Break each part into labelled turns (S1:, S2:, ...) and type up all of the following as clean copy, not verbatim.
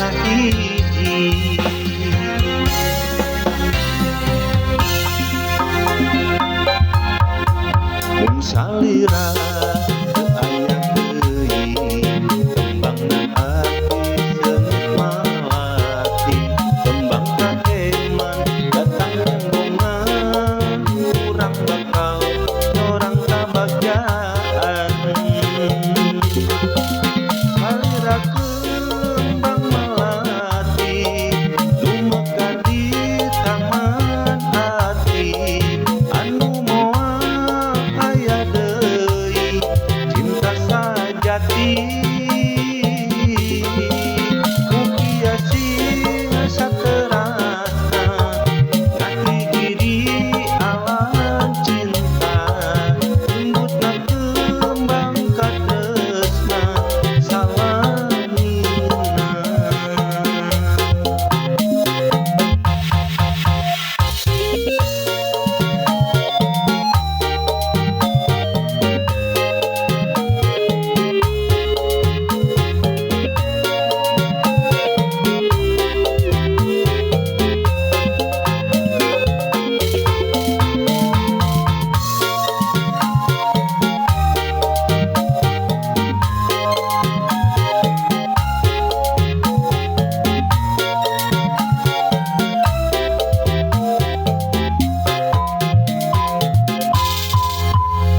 S1: Sahiji mung salira teu aya deui kembangna ati seungit malati kembang kaheman datang rombongan urang bakal orang kabagjaan salira kembang melati nu mekar di taman hati anu moal aya deui cinta sajati mugia sing saterasna ngahiji di alam cinta lembutna kembang katresna salamina.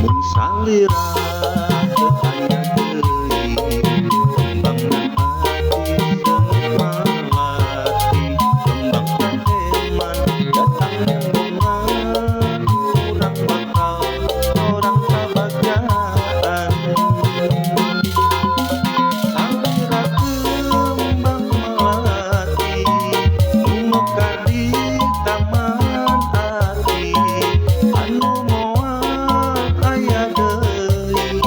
S1: Mun salira teu aya deui kembangna ati seungit malati kembang kaheman datang rombongan urang bakal orang kabagjaan salira kembang melati nu mekar di taman hati anu moal aya deui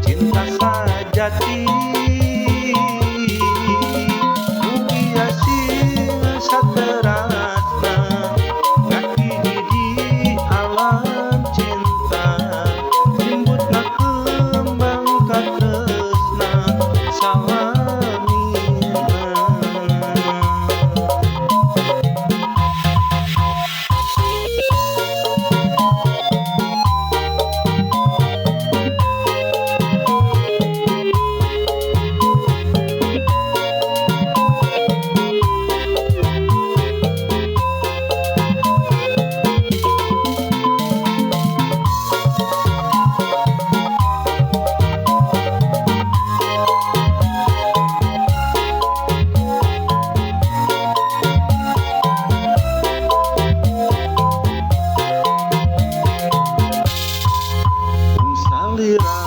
S1: cinta sajati mugia sing saterasna ngahiji di alam cinta lembutna kembang katresna salamina. Mung salira